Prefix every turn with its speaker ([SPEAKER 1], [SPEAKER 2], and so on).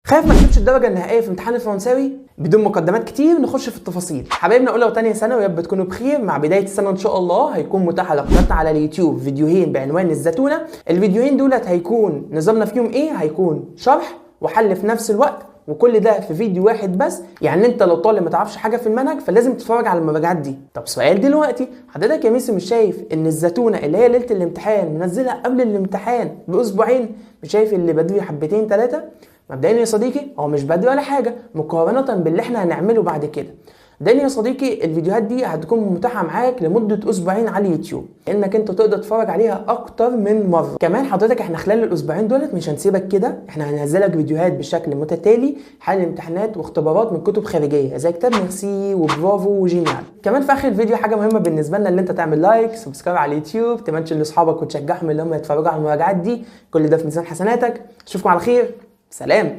[SPEAKER 1] خايف ما تجيبش الدرجة النهائية في امتحان الفرنساوي؟ بدون مقدمات كتير نخش في التفاصيل. حبايبنا اولى وثانيه ثانوي، يا رب تكونوا بخير. مع بداية السنة ان شاء الله هيكون متاح على قناتنا على اليوتيوب فيديوهين بعنوان الزتونه. الفيديوهين دولت هيكون نظامنا فيهم ايه؟ هيكون شرح وحل في نفس الوقت، وكل ده في فيديو واحد بس. يعني انت لو طالب ما تعرفش حاجة في المنهج فلازم تتفرج على المراجعات دي. طب سؤال دلوقتي، حضرتك يا ميسي مش شايف ان الزتونه اللي هي ليلة الامتحان منزلها قبل الامتحان باسبوعين؟ مش شايف اللي بدري حبتين ثلاثة؟ مبدئيا يا صديقي هو مش بدري ولا حاجة مقارنة باللي احنا هنعمله بعد كده. مبدئيا يا صديقي الفيديوهات دي هتكون متاحة معاك لمدة اسبوعين على اليوتيوب، انك انت تقدر تتفرج عليها اكتر من مرة. كمان حضرتك احنا خلال الاسبوعين دولت مش هنسيبك كده، احنا هننزلك فيديوهات بشكل متتالي، حل امتحانات واختبارات من كتب خارجية زي كتاب ميرسي وبرافو وجينيال. كمان في اخر الفيديو حاجة مهمة بالنسبة لنا، اللي انت تعمل like، subscribe على اليوتيوب، ت mention لاصحابك وتشجعهم اللي هم يتفرجوا على المراجعات دي. كل ده في ميزان حسناتك. اشوفكم على خير، سلام.